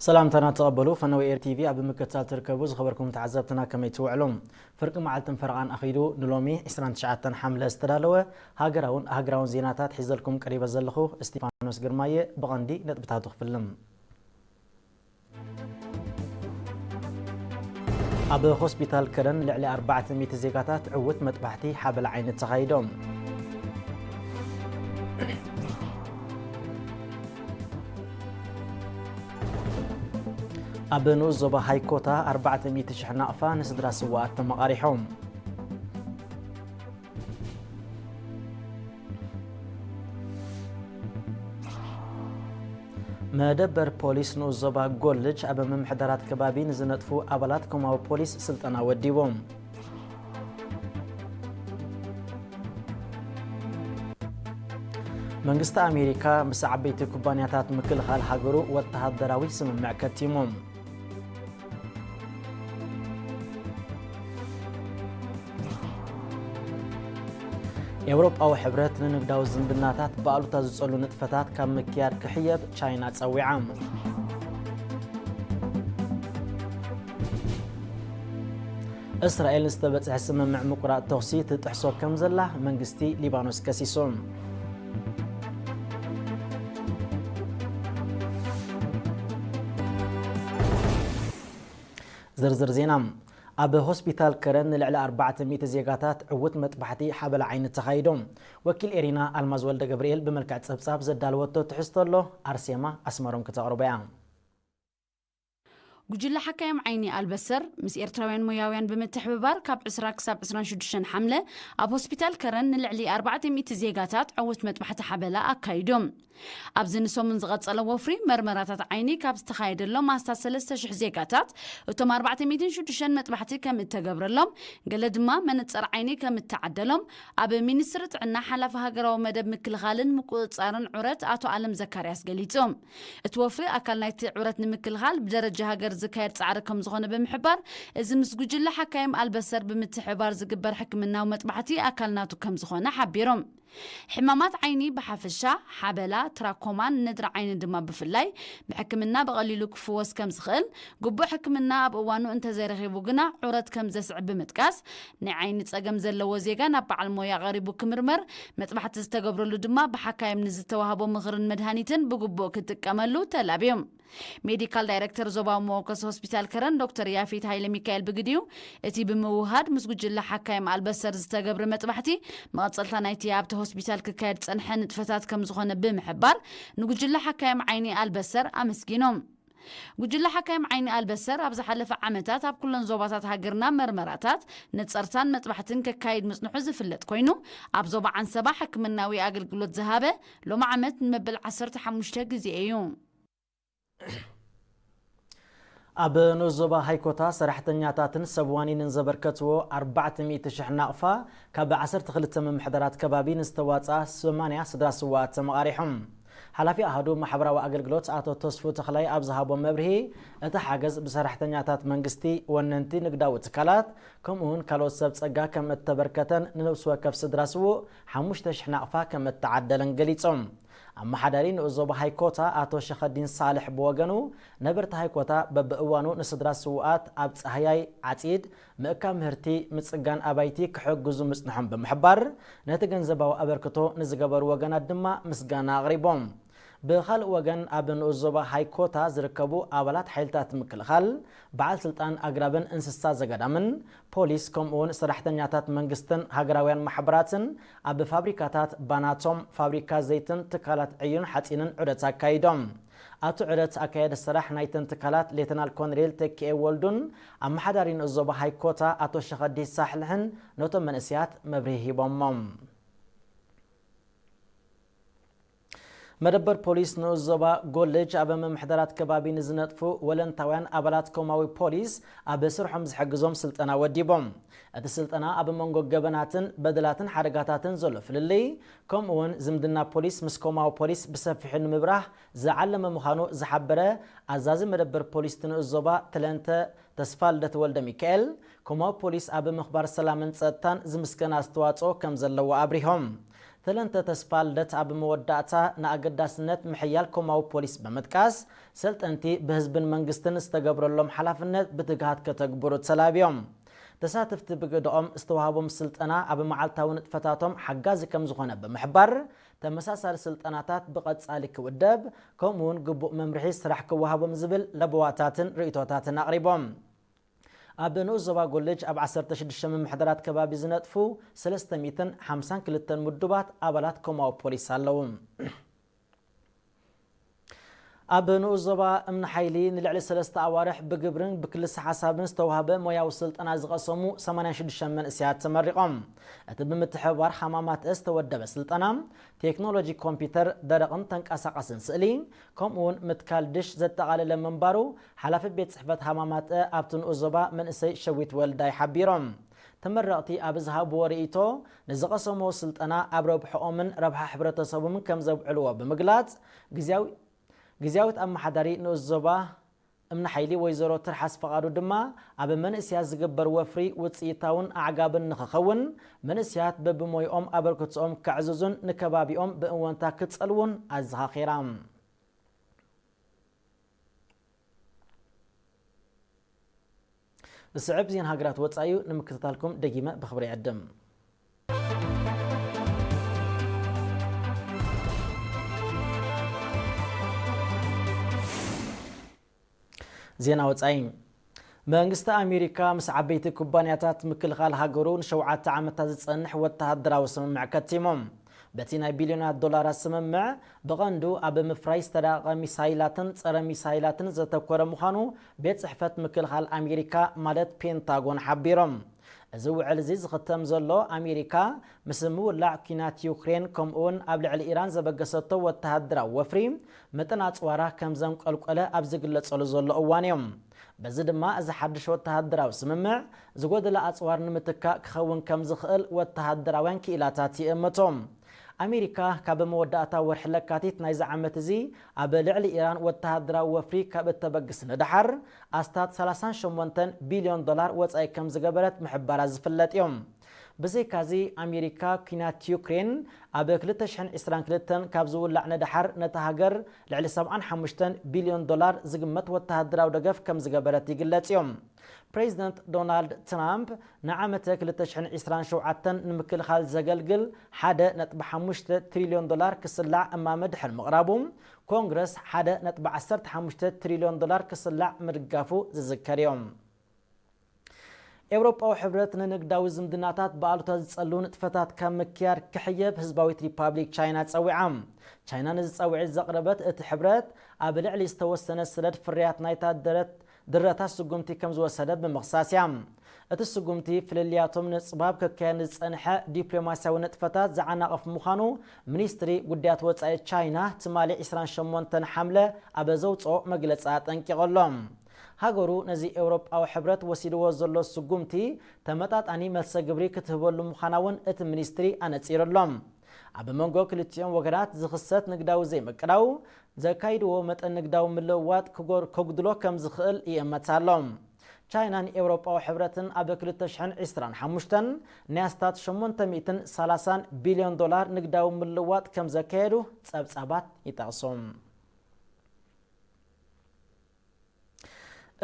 ሰላምታና ተቐበሉ። ፈነወ ኤር ቲቪ ኣብ ምክትታል ትርከቡ ዝኸበርኩም ተዓዘብትና ከመይ ትውዕሉ? ፍርቂ መዓልትን ፈረቓን ኣኺዱ ንሎሚ ዕስራን ትሽዓተን ሓምለ ዝተዳለወ ሃገራውን ሃገራውን ዜናታት ሒዘልኩም ቀሪበ ዘለኹ እስቲፋኖስ ግርማየ። ብቐንዲ ነጥብታቱ ክፍልም። ኣብ ሆስፒታል ከረን ልዕሊ ኣርባዕተ ሚእቲ ዜጋታት ዕውት መጥባሕቲ ሓበላ ዓይኒ ተኻይዶም። ኣብ ንኡስ ዞባ ሃይኮታ ኣርባዕተ ሚእቲ ሽሕ ናቕፋ ንስድራ ስዋኣት ተመቓሪሖም። መደበር ፖሊስ ንኡስ ዞባ ጎልጅ ኣብ ምምሕዳራት ከባቢ ንዝነጥፉ ኣባላት ኮማዊ ፖሊስ ስልጠና ወዲቦም። መንግስቲ ኣሜሪካ ምስ ዓበይቲ ኩባንያታት ምክልኻል ሃገሩ ወተሃደራዊ ስምምዕ ከቲሞም። ኤውሮጳዊ ሕብረት ንንግዳዊ ዝምድናታት ብኣሉታ ዝጸሉ ንጥፈታት ካብ ምክያድ ክሕየብ ቻይና ጸዊዓ። እስራኤል ዝተበጽሐ ስምምዕ ምቁራጽ ተኹሲ ትጥሕሶ ከም ዘላ መንግስቲ ሊባኖስ ከሲሱ። ዝርዝር ዜና። ኣብ ሆስፒታል ከረን ንልዕሊ ኣርባዕተ ሚእቲ ዜጋታት ዕውት መጥባሕቲ ሓበላ ዓይኒ ተኻይዱ። ወኪል ኤሪና ኣልማዝ ወልደ ገብርኤል ብመልክዕ ጸብጻብ ዘዳለወቶ ትሕዝቶ ኣሎ፣ ኣርሴማ ኣስመሮም ክተቕርቦ እያ። ጉጅለ ሓካይም ዓይኒ ኣልበሰር ምስ ኤርትራውያን ሞያውያን ብምትሕብባር ካብ ዕስራ ክሳብ ዕስራን ሽዱሽተን ሓምለ ኣብ ሆስፒታል ከረን ንልዕሊ ኣርባዕተ ሚእቲ ዜጋታት ዕውት መጥባሕቲ ሓበላ ኣካይዶም። ኣብዚ ንሰሙን ዝቐጸለ ወፍሪ መርመራታት ዓይኒ ካብ ዝተኻየደሎም ኣስታት ሰለስተ ሽሕ ዜጋታት፣ እቶም ኣርባዕተ ሚእትን ሽዱሽተን መጥባሕቲ ከም እተገብረሎም፣ ገለ ድማ መነጸር ዓይኒ ከም እተዓደሎም ኣብ ሚኒስትሪ ጥዕና ሓላፊ ሃገራዊ መደብ ምክልኻልን ምቁጽጻርን ዑረት ኣቶ ኣለም ዘካርያስ ገሊጹ። እቲ ወፍሪ ኣካል ናይቲ ዑረት ንምክልኻል ብደረጃ ሃገር ዝካየድ ጻዕሪ ከም ዝኾነ ብምሕባር፣ እዚ ምስ ጉጅለ ሓካይም ኣልበሰር ብምትሕብባር ዝግበር ሕክምናዊ መጥባሕቲ ኣካል ናቱ ከም ዝኾነ ሓቢሮም። ሕማማት ዓይኒ ብሓፈሻ፣ ሓበላ፣ ትራኮማን ነድሪ ዓይኒ ድማ ብፍላይ፣ ብሕክምና ብቐሊሉ ክፍወስ ከም ዝኽእል፣ ግቡእ ሕክምና ኣብ እዋኑ እንተዘይረኺቡ ግና ዑረት ከም ዘስዕብ ብምጥቃስ፣ ናይ ዓይኒ ጸገም ዘለዎ ዜጋ ናብ በዓል ሞያ ቀሪቡ ክምርመር፣ መጥባሕቲ ዝተገብረሉ ድማ ብሓካይም ንዝተዋህቦ ምኽርን መድሃኒትን ብግቡእ ክጥቀመሉ ተላብዮም። ሜዲካል ዳይሬክተር ዞባዊ መወከሲ ሆስፒታል ከረን ዶክተር ያፌት ሃይለ ሚካኤል ብግዲኡ፣ እቲ ብምውሃድ ምስ ጉጅለ ሓካይም ኣልበሰር ዝተገብረ መጥባሕቲ መቐጸልታ ናይቲ ኣብቲ ሆስፒታል ክካየድ ዝጸንሐ ንጥፈታት ከም ዝኾነ ብምሕባር፣ ንጉጅለ ሓካይም ዓይኒ ኣልበሰር ኣመስጊኖም። ጉጅለ ሓካይም ዓይኒ ኣልበሰር ኣብ ዝሓለፈ ዓመታት ኣብ ኩለን ዞባታት ሃገርና መርመራታት፣ ነጸርታን መጥባሕትን ከካይድ ምጽንሑ ዝፍለጥ ኮይኑ፣ ኣብ ዞባ ዓንሰባ ሕክምናዊ ኣገልግሎት ዝሃበ ሎሚ ዓመት ንመበል ዓሰርተ ሓሙሽተ ግዜ እዩ። ኣብ ንኡስ ዞባ ሃይኮታ ሰራሕተኛታትን ሰብ ዋኒንን ዘበርከትዎ ኣርባዕተ ሚእቲ ሽሕ ናቕፋ ካብ ዓሰርተ ክልተ ምምሕዳራት ከባቢ ንዝተዋፅኣ ሰማንያ ስድራ ስዋኣት ተመቓሪሖም። ሓላፊ ኣሃዱ ማሕበራዊ ኣገልግሎት ኣቶ ተስፉ ተኽላይ ኣብ ዝሃቦ መብርሂ፣ እቲ ሓገዝ ብሰራሕተኛታት መንግስቲ፣ ወነንቲ ንግዳዊ ትካላት ከምኡ እውን ካልኦት ሰብ ፀጋ ከም እተበርከተን ንነብሲ ወከፍ ስድራ ስዉእ ሓሙሽተ ሽሕ ናቕፋ ከም እተዓደለን ገሊፆም። ኣመሓዳሪ ንኡስ ዞባ ሃይኮታ ኣቶ ሸኸዲን ሳልሕ ብወገኑ፣ ነበርቲ ሃይኮታ በብእዋኑ ንስድራ ስዉኣት ኣብ ጻህያይ ዓጺድ፣ ምእካብ ምህርቲ፣ ምጽጋን ኣባይቲ ክሕግዙ ምጽንሖም ብምሕባር፣ ነቲ ገንዘባዊ ኣበርክቶ ንዝገበሩ ወገናት ድማ ምስጋና ኣቕሪቦም። ብኻልእ ወገን፣ ኣብ ንኡስ ዞባ ሃይኮታ ዝርከቡ ኣባላት ሓይልታት ምክልኻል፣ በዓል ስልጣን ኣግራብን እንስሳ ዘገዳምን፣ ፖሊስ፣ ከምኡውን ሰራሕተኛታት መንግስትን ሃገራውያን ማሕበራትን ኣብ ፋብሪካታት ባናቶም፣ ፋብሪካ ዘይትን ትካላት ዕዩን ሓፂንን ዑደት ኣካይዶም። ኣብቲ ዑደት ኣካየዲ ስራሕ ናይተን ትካላት ሌተናል ኮሎኔል ተኪኤ ወልዱን ኣመሓዳሪ ንኡስ ዞባ ሃይኮታ ኣቶ ሸኸዲ ሳሕልሕን ነቶም መንእሰያት መብርሂ ሂቦሞም። መደበር ፖሊስ ንኡስ ዞባ ጎልጅ ኣብ ምምሕዳራት ከባቢ ንዝነጥፉ ወለንታውያን ኣባላት ኮማዊ ፖሊስ ኣብ ስርሖም ዝሕግዞም ስልጠና ወዲቦም። እቲ ስልጠና ኣብ መንጎ ገበናትን በደላትን ሓደጋታትን ዘሎ ፍልልይ፣ ከምኡ እውን ዝምድና ፖሊስ ምስ ኮማዊ ፖሊስ ብሰፊሑ ንምብራህ ዝዓለመ ምዃኑ ዝሓበረ ኣዛዚ መደበር ፖሊስ እቲ ንኡስ ዞባ ትለንተ ተስፋ ልደት ወልደ ሚካኤል፣ ኮማዊ ፖሊስ ኣብ ምኽባር ሰላምን ጸጥታን ዝምስገን ኣስተዋጽኦ ከም ዘለዎ ኣብሪሆም። ሰለንተ ተስፋልደት ኣብ መወዳእታ ንኣገዳስነት ምሕያል ኮማዊ ፖሊስ ብምጥቃስ፣ ሰልጠንቲ ብህዝብን መንግስትን ዝተገብረሎም ሓላፍነት ብትግሃት ከተግብሩ ተላብዮም። ተሳተፍቲ ብግደኦም ዝተዋህቦም ስልጠና ኣብ መዓልታዊ ንጥፈታቶም ሓጋዚ ከም ዝኾነ ብምሕባር፣ ተመሳሳሊ ስልጠናታት ብቐጻሊ ክውደብ፣ ከምኡ እውን ግቡእ መምርሒ ስራሕ ክወሃቦም ዝብል ለበዋታትን ርእይቶታትን ኣቕሪቦም። ኣብ ንኡስ ዞባ ጎልጅ ኣብ ዓሰርተ ሽዱሽተ ምምሕዳራት ከባቢ ዝነጥፉ ሰለስተ ሚእትን ሓምሳን ክልተን ምዱባት ኣባላት ኮማዊ ፖሊስ ኣለዉ። ኣብ ንኡስ ዞባ እምኒ ሓይሊ ንልዕሊ ሰለስተ ኣዋርሕ ብግብርን ብክልሰ ሓሳብን ዝተዋህበ ሞያዊ ስልጠና ዝቐሰሙ ሰማንያን ሽዱሽተን መንእሰያት ተመሪቖም። እቲ ብምትሕብባር ሃማማተ ዝተወደበ ስልጠና፣ ቴክኖሎጂ ኮምፒውተር፣ ደረቕን ተንቀሳቓስን ስእሊ፣ ከምኡውን ምትካል ድሽ ዘጠቓለለ ምንባሩ፣ ሓላፊ ቤት ጽሕፈት ሃማማተ ኣብቲ ንኡስ ዞባ መንእሰይ ሸዊት ወልዳይ ሓቢሮም። ተመረቕቲ ኣብ ዝሃብዎ ርእይቶ፣ ንዝቐሰምዎ ስልጠና ኣብ ረብሕኦምን ረብሓ ሕብረተሰቦምን ከም ዘብዕልዎ ብምግላጽ፣ ግዝያዊ-፣ ግዝያዊት ኣመሓዳሪ ንኡስ ዞባ እምኒ ሓይሊ ወይዘሮ ትርሓስ ፈቓዱ ድማ፣ ኣብ መንእሰያት ዝግበር ወፍሪ ውጽኢታውን ኣዕጋብን ንኽኸውን፣ መንእሰያት በብሞይኦም ኣበርክቶኦም ከዕዝዙን ንከባቢኦም ብእወንታ ክጸልዉን ኣዘኻኺራ። ዝስዕብ ዜና ሃገራት ወጻኢ እዩ፣ ንምክትታልኩም ደጊመ ብኽብሪ ይዕድም። ዜና ወጻኢ። መንግስቲ ኣሜሪካ ምስ ዓበይቲ ኩባንያታት ምክልኻል ሃገሩ ንሸውዓተ ዓመታት ዝጸንሕ ወተሃደራዊ ስምምዕ ከቲሞም። በቲ ናይ ቢልዮናት ዶላራት ስምምዕ፣ ብቐንዱ ኣብ ምፍራይ ዝተዳቐ ሚሳይላትን ጸረ ሚሳይላትን ዘተኮረ ምዃኑ ቤት ጽሕፈት ምክልኻል ኣሜሪካ ማለት ፔንታጎን ሓቢሮም። እዚ ውዕል እዚ ዝኽተም ዘሎ ኣሜሪካ ምስ ምውላዕ ኲናት ዩክሬን ከምኡውን ኣብ ልዕሊ ኢራን ዘበገሰቶ ወተሃደራዊ ወፍሪ መጠን ኣጽዋራ ከም ዘንቆልቆለ ኣብ ዝግለጸሉ ዘሎ እዋን እዮም። በዚ ድማ እዚ ሓድሽ ወተሃደራዊ ስምምዕ ዝጎደለ ኣጽዋር ንምትካእ ክኸውን ከም ዝኽእል ወተሃደራውያን ክኢላታት ይእምቱ። ኣሜሪካ ካብ መወዳእታ ወርሒ ለካቲት ናይዚ ዓመት እዚ ኣብ ልዕሊ ኢራን ወተሃደራዊ ወፍሪ ካብ እተበግስ ንደሓር ኣስታት ሰላሳን ሸሞንተን ቢልዮን ዶላር ወጻኢ ከም ዝገበረት ምሕባራ ዝፍለጥ እዮም። ብዘይካዚ ኣሜሪካ ኲናት ዩክሬን ኣብ ክልተ ሽሕን ዕስራን ክልተን ካብ ዝውላዕ ንደሓር ነታ ሃገር ልዕሊ ሰብዓን ሓሙሽተን ቢልዮን ዶላር ዝግመት ወተሃደራዊ ደገፍ ከም ዝገበረት ይግለጽ እዮም። ፕሬዚደንት ዶናልድ ትራምፕ ንዓመተ ክልተ ሽሕን ዕስራን ሸውዓተን ንምክልኻል ዘገልግል ሓደ ነጥቢ ሓሙሽተ ትሪልዮን ዶላር ክስላዕ እማመ ድሕሪ ምቕራቡ፣ ኮንግረስ ሓደ ነጥቢ ዓሰርተ ሓሙሽተ ትሪልዮን ዶላር ክስላዕ ምድጋፉ ዝዝከር እዩ። ኤውሮጳዊ ሕብረት ንንግዳዊ ዝምድናታት ብኣሉታ ዝጸሉ ንጥፈታት ካብ ምክያድ ክሕየብ ህዝባዊት ሪፓብሊክ ቻይና ጸዊዓ። ቻይና ነዚ ጻውዒት ዘቕረበት እቲ ሕብረት ኣብ ልዕሊ ዝተወሰነ ሰደድ ፍርያት ናይታ ደረት ድረታት ስጉምቲ ከም ዝወሰደ ብምኽሳስ እያ። እቲ ስጉምቲ ፍልልያቶም ንጽባብ ክካየድ ንዝጸንሐ ዲፕሎማስያዊ ንጥፈታት ዝዓናቕፍ ምዃኑ ሚኒስትሪ ጉዳያት ወጻኢ ቻይና ትማሊ ዕስራን ሸሞንተን ሓምለ ኣብ ዘውጽኦ መግለጺ ኣጠንቂቑ ኣሎ። ሃገሩ ነዚ ኤውሮጳዊ ሕብረት ወሲድዎ ዘሎ ስጉምቲ ተመጣጣኒ መልሰ ግብሪ ክትህበሉ ምዃና እውን እቲ ሚኒስትሪ ኣነጺሩ ኣሎ። ኣብ መንጎ ክልቲኦም ወገናት ዝኽሰት ንግዳዊ ዘይምቅዳው፣ ዘካይድዎ መጠን ንግዳዊ ምልውዋጥ ክጎር-፣ ከጉድሎ ከም ዝኽእል ይእመት ኣሎ። ቻይናን ኤውሮጳዊ ሕብረትን ኣብ ክልተ ሽሕን ዕስራን ሓሙሽተን ናይ ኣስታት ሸሞንተ ሚእትን ሰላሳን ቢልዮን ዶላር ንግዳዊ ምልውዋጥ ከም ዘካየዱ ጸብጻባት ይጠቕሱ።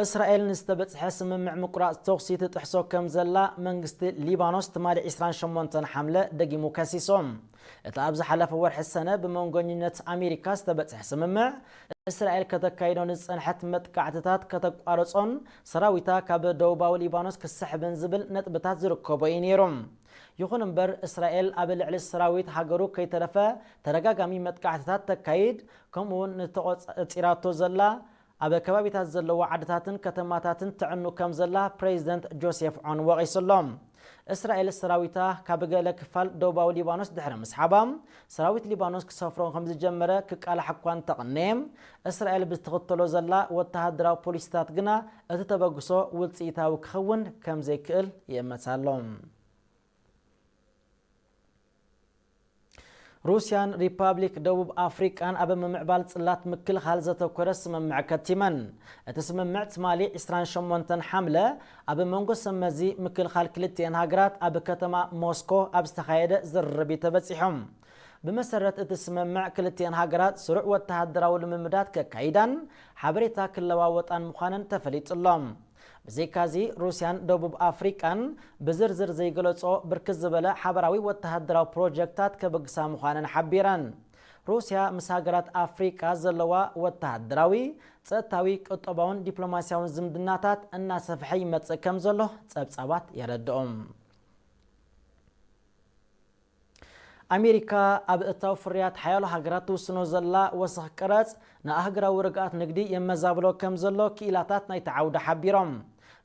እስራኤል ንዝተበጽሐ ስምምዕ ምቁራጽ ተኹሲ ትጥሕሶ ከም ዘላ መንግስቲ ሊባኖስ ትማሊ ዕስራን ሸሞንተን ሓምለ ደጊሙ ከሲሱ። እቲ ኣብ ዝሓለፈ ወርሒ ሰነ ብመንጎኝነት ኣሜሪካ ዝተበጽሐ ስምምዕ፣ እስራኤል ከተካይዶ ንዝጸንሐት መጥቃዕትታት ከተቋርጾን ሰራዊታ ካብ ደቡባዊ ሊባኖስ ክስሕብን ዝብል ነጥብታት ዝርከቦ እዩ ነይሩ። ይኹን እምበር፣ እስራኤል ኣብ ልዕሊ ሰራዊት ሃገሩ ከይተረፈ ተደጋጋሚ መጥቃዕትታት ተካይድ፣ ከምኡውን ንተቖጻጺራቶ ዘላ ኣብ ከባቢታት ዘለዋ ዓድታትን ከተማታትን ተዕኑ ከም ዘላ ፕሬዚደንት ጆሴፍ ዖን ወቒሱ ኣሎ። እስራኤል ሰራዊታ ካብ ገለ ክፋል ደቡባዊ ሊባኖስ ድሕሪ ምስሓባ፣ ሰራዊት ሊባኖስ ክሰፍሮ ከም ዝጀመረ ክቃላሕ እኳ እንተቐነየ፣ እስራኤል ብትኽተሎ ዘላ ወተሃደራዊ ፖሊሲታት ግና እቲ ተበግሶ ውጽኢታዊ ክኸውን ከም ዘይክእል ይእመት ኣሎ። ሩስያን ሪፓብሊክ ደቡብ ኣፍሪቃን ኣብ ምምዕባል ጽላት ምክልኻል ዘተኮረ ስምምዕ ከቲመን። እቲ ስምምዕ ትማሊ ዕስራን ሸሞንተን ሓምለ ኣብ መንጎ ሰመዚ ምክልኻል ክልቲአን ሃገራት ኣብ ከተማ ሞስኮ ኣብ ዝተኻየደ ዝርርብ እዩ ተበጺሖም። ብመሰረት እቲ ስምምዕ፣ ክልቲኣን ሃገራት ስሩዕ ወተሃደራዊ ልምምዳት ከካይዳን ሓበሬታ ክለዋወጣን ምዃነን ተፈሊጡ ኣሎ። ብዘይካዚ፣ ሩስያን ደቡብ ኣፍሪቃን ብዝርዝር ዘይገለጾ ብርክት ዝበለ ሓበራዊ ወተሃደራዊ ፕሮጀክታት ከበግሳ ምዃነን ሓቢረን። ሩስያ ምስ ሃገራት ኣፍሪቃ ዘለዋ ወተሃደራዊ፣ ጸጥታዊ፣ ቁጠባውን ዲፕሎማስያውን ዝምድናታት እናሰፍሐ ይመጽእ ከም ዘሎ ጸብጻባት የረድኦም። ኣሜሪካ ኣብ እታው ፍርያት ሓያሎ ሃገራት ትውስኖ ዘላ ወሰኽ ቀረጽ ንኣህግራዊ ርግኣት ንግዲ የመዛብሎ ከም ዘሎ ክኢላታት ናይቲ ዓውዲ ሓቢሮም።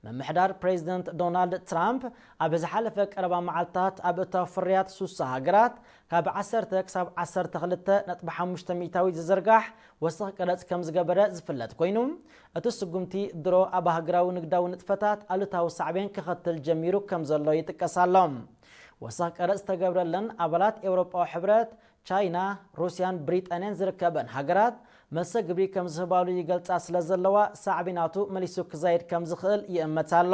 ምምሕዳር ፕሬዚደንት ዶናልድ ትራምፕ ኣብ ዝሓለፈ ቀረባ መዓልታት ኣብ እታው ፍርያት ሱሳ ሃገራት ካብ ዓሰርተ ክሳብ ዓሰርተ ክልተ ነጥቢ ሓሙሽተ ሚእታዊት ዝዝርጋሕ ወሰኽ ቀረጽ ከም ዝገበረ ዝፍለጥ ኮይኑ፣ እቲ ስጉምቲ ድሮ ኣብ ሃገራዊ ንግዳዊ ንጥፈታት ኣሉታዊ ሳዕቤን ክኸትል ጀሚሩ ከም ዘሎ ይጥቀስ ኣሎ። ወሰኽ ቀረጽ ዝተገብረለን ኣባላት ኤውሮጳዊ ሕብረት፣ ቻይና፣ ሩስያን ብሪጣንያን ዝርከበን ሃገራት መልሰ ግብሪ ከም ዝህባሉ ይገልጻ ስለ ዘለዋ፣ ሳዕቤናቱ መሊሱ ክዛይድ ከም ዝኽእል ይእመት ኣሎ።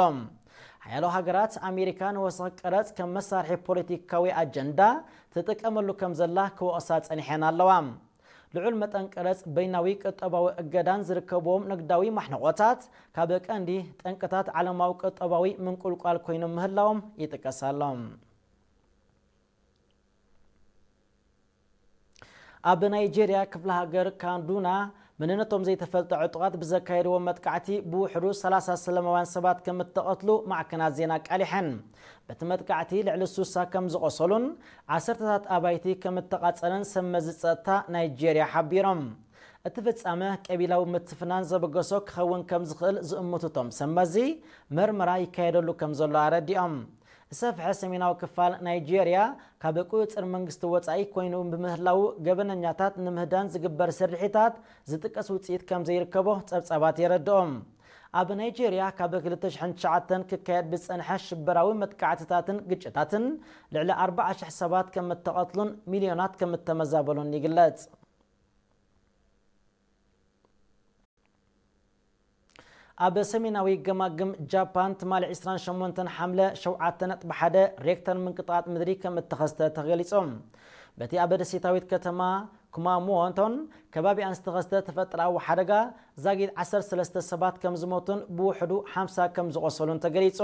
ሓያሎ ሃገራት፣ ኣሜሪካ ንወሰኽ ቀረጽ ከም መሳርሒ ፖለቲካዊ ኣጀንዳ ትጥቀመሉ ከም ዘላ ክወቕሳ ጸኒሐን ኣለዋ። ልዑል መጠን ቀረጽ፣ በይናዊ ቁጠባዊ እገዳን ዝርከብዎም ንግዳዊ ማሕንቖታት ካብ ቀንዲ ጠንቅታት ዓለማዊ ቁጠባዊ ምንቁልቋል ኮይኖም ምህላዎም ይጥቀስ ኣሎ። ኣብ ናይጄርያ ክፍለ ሃገር ካንዱና መንነቶም ዘይተፈልጠ ዕጡቓት ብዘካየድዎ መጥቃዕቲ ብውሕዱ ሰላሳ ሰላማውያን ሰባት ከም እተቐትሉ ማዕከናት ዜና ኣቃሊሐን። በቲ መጥቃዕቲ ልዕሊ ሱሳ ከም ዝቖሰሉን ዓሰርተታት ኣባይቲ ከም እተቓጸለን ሰብ መዚ ጸጥታ ናይጄርያ ሓቢሮም። እቲ ፍጻመ ቀቢላዊ ምትፍናን ዘበገሶ ክኸውን ከም ዝኽእል ዝእምቱ እቶም ሰብ መዚ፣ መርመራ ይካየደሉ ከም ዘሎ ኣረዲኦም። ዝሰፍሐ ሰሜናዊ ክፋል ናይጄርያ ካብ ቁጽጽር መንግስቲ ወጻኢ ኮይኑ ብምህላዉ፣ ገበነኛታት ንምህዳን ዝግበር ስርሒታት ዝጥቀስ ውጽኢት ከም ዘይርከቦ ጸብጻባት የረድኦም። ኣብ ናይጄርያ ካብ ክልተ ሽሕን ትሽዓተን ክካየድ ብዝጸንሐ ሽበራዊ መጥቃዕትታትን ግጭታትን ልዕሊ ኣርባዓ ሽሕ ሰባት ከም እተቐትሉን ሚልዮናት ከም እተመዛበሉን ይግለጽ። ኣብ ሰሜናዊ ገማግም ጃፓን ትማሊ ዕስራን ሸሞንተን ሓምለ ሸውዓተ ነጥቢ ሓደ ሬክተር ምንቅጥቃጥ ምድሪ ከም እተኸስተ ተገሊጹ። በቲ ኣብ ደሴታዊት ከተማ ኩማሞቶን ከባቢኣን ዝተኸስተ ተፈጥሮኣዊ ሓደጋ ዛጊት ዓሰርተ ሰለስተ ሰባት ከም ዝሞቱን ብውሕዱ ሓምሳ ከም ዝቖሰሉን ተገሊጹ።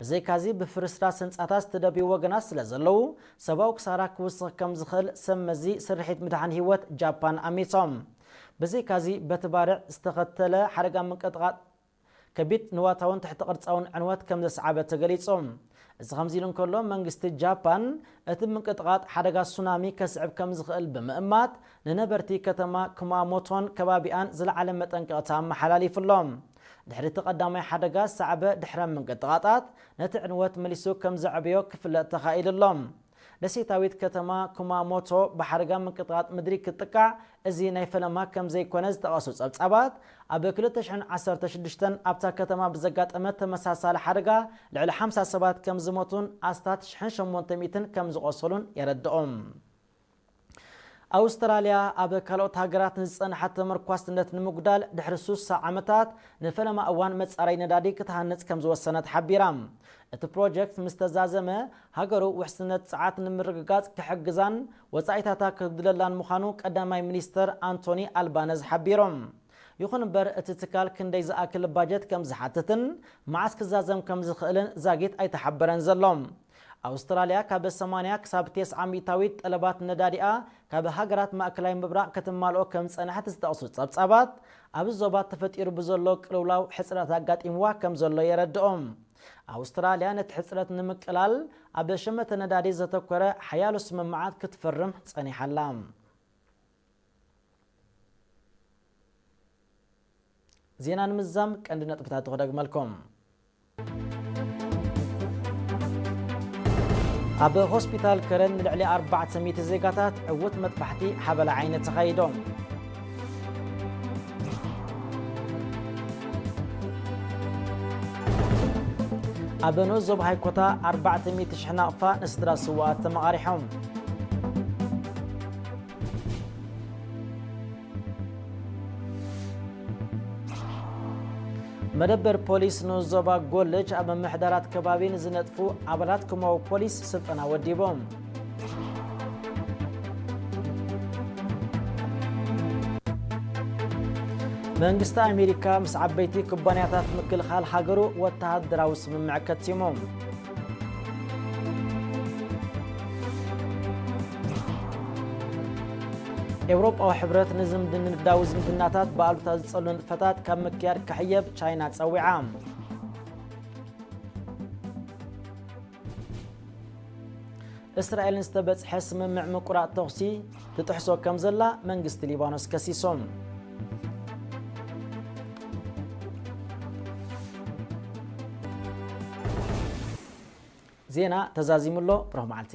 ብዘይካዚ ብፍርስራስ ህንጻታት ዝተደብዩ ወገናት ስለ ዘለዉ ሰብኣዊ ክሳራ ክውስኽ ከም ዝኽእል ሰብ መዚ ስርሒት ምድሓን ህይወት ጃፓን ኣሚሶም። ብዘይካዚ በቲ ባርዕ ዝተኸተለ ሓደጋ ምንቅጥቓጥ ከቢድ ንዋታውን ትሕቲ ቅርጻውን ዕንወት ከም ዘስዓበ ተገሊጹ። እዚ ከምዚ ኢሉ እንከሎ፣ መንግስቲ ጃፓን እቲ ምንቅጥቓጥ ሓደጋ ሱናሚ ከስዕብ ከም ዝኽእል ብምእማት፣ ንነበርቲ ከተማ ኩማሞቶን ከባቢኣን ዝለዓለ መጠንቀቕታ ኣመሓላሊፉ ኣሎ። ድሕሪ እቲ ቀዳማይ ሓደጋ ሳዕበ ድሕረ ምንቅጥቓጣት፣ ነቲ ዕንወት መሊሱ ከም ዘዕበዮ ክፍለጥ ተኻኢሉ ኣሎ። ደሴታዊት ከተማ ኩማሞቶ ብሓደጋ ምንቅጥቓጥ ምድሪ ክትጥቃዕ እዚ ናይ ፈለማ ከም ዘይኮነ ዝጠቐሱ ጸብጻባት፣ ኣብ ክልተ ሽሕን ዓሰርተ ሽዱሽተን ኣብታ ከተማ ብዘጋጠመ ተመሳሳሊ ሓደጋ ልዕሊ ሓምሳ ሰባት ከም ዝሞቱን ኣስታት ሽሕን ሸሞንተ ሚእትን ከም ዝቖሰሉን የረድኦም። ኣውስትራልያ ኣብ ካልኦት ሃገራት ንዝጸንሓት ተመርኳስነት ንምጉዳል ድሕሪ ሱሳ ዓመታት ንፈለማ እዋን መጻረይ ነዳዲ ክትሃንጽ ከም ዝወሰነት ሓቢራ። እቲ ፕሮጀክት ምስ ተዛዘመ፣ ሃገሩ ውሕስነት ጸዓት ንምርግጋጽ ክሕግዛን ወጻኢታታ ከጉድለላን ምዃኑ ቀዳማይ ሚኒስተር ኣንቶኒ ኣልባነዝ ሓቢሮም። ይኹን እምበር፣ እቲ ትካል ክንደይ ዝኣክል ባጀት ከም ዝሓትትን መዓስ ክዛዘም ከም ዝኽእልን ዛጊት ኣይተሓበረን ዘሎ። ኣውስትራልያ ካብ ሰማንያ ክሳብ ተስዓ ሚእታዊት ጠለባት ነዳዲኣ ካብ ሃገራት ማእከላይ ምብራቕ ክትማልኦ ከም ዝጸንሐት ዝጠቕሱ ጸብጻባት፣ ኣብዚ ዞባ ተፈጢሩ ብዘሎ ቅልውላው ሕጽረት ኣጋጢምዋ ከም ዘሎ የረድኦም። ኣውስትራልያ ነቲ ሕጽረት ንምቅላል ኣብ ሸመተ ነዳዲ ዘተኮረ ሓያሎ ስምምዓት ክትፍርም ጸኒሓ ኣላ። ዜና ንምዝዛም ቀንዲ ነጥብታቱ ክደግመልኩም። ኣብ ሆስፒታል ከረን ንልዕሊ ኣርባዕተ ሚእቲ ዜጋታት ዕዉት መጥባሕቲ ሓበላ ዓይኒ ተኻይዶም። ኣብ ንኡስ ዞባ ሃይኮታ ኣርባዕተ ሚእቲ ሽሕ ናቕፋ ንስድራ ስውኣት ተመቓሪሖም። መደበር ፖሊስ ንኡስ ዞባ ጎልጅ ኣብ ምምሕዳራት ከባቢ ንዝነጥፉ ኣባላት ኩማዊ ፖሊስ ስልጠና ወዲቦም። መንግስቲ ኣሜሪካ ምስ ዓበይቲ ኩባንያታት ምክልኻል ሃገሩ ወተሃደራዊ ስምምዕ ከቲሙ። ኤውሮጳዊ ሕብረት ንዝምድን ንግዳዊ ዝምድናታት ብኣሉታ ዝጸሉ ንጥፈታት ካብ ምክያድ ክሕየብ ቻይና ጸዊዓ። እስራኤልን ዝተበጽሐ ስምምዕ ምቁራጽ ተኹሲ ትጥሕሶ ከም ዘላ መንግስቲ ሊባኖስ ከሲሶም። ዜና ተዛዚሙ ኣሎ። ብሩኽ መዓልቲ።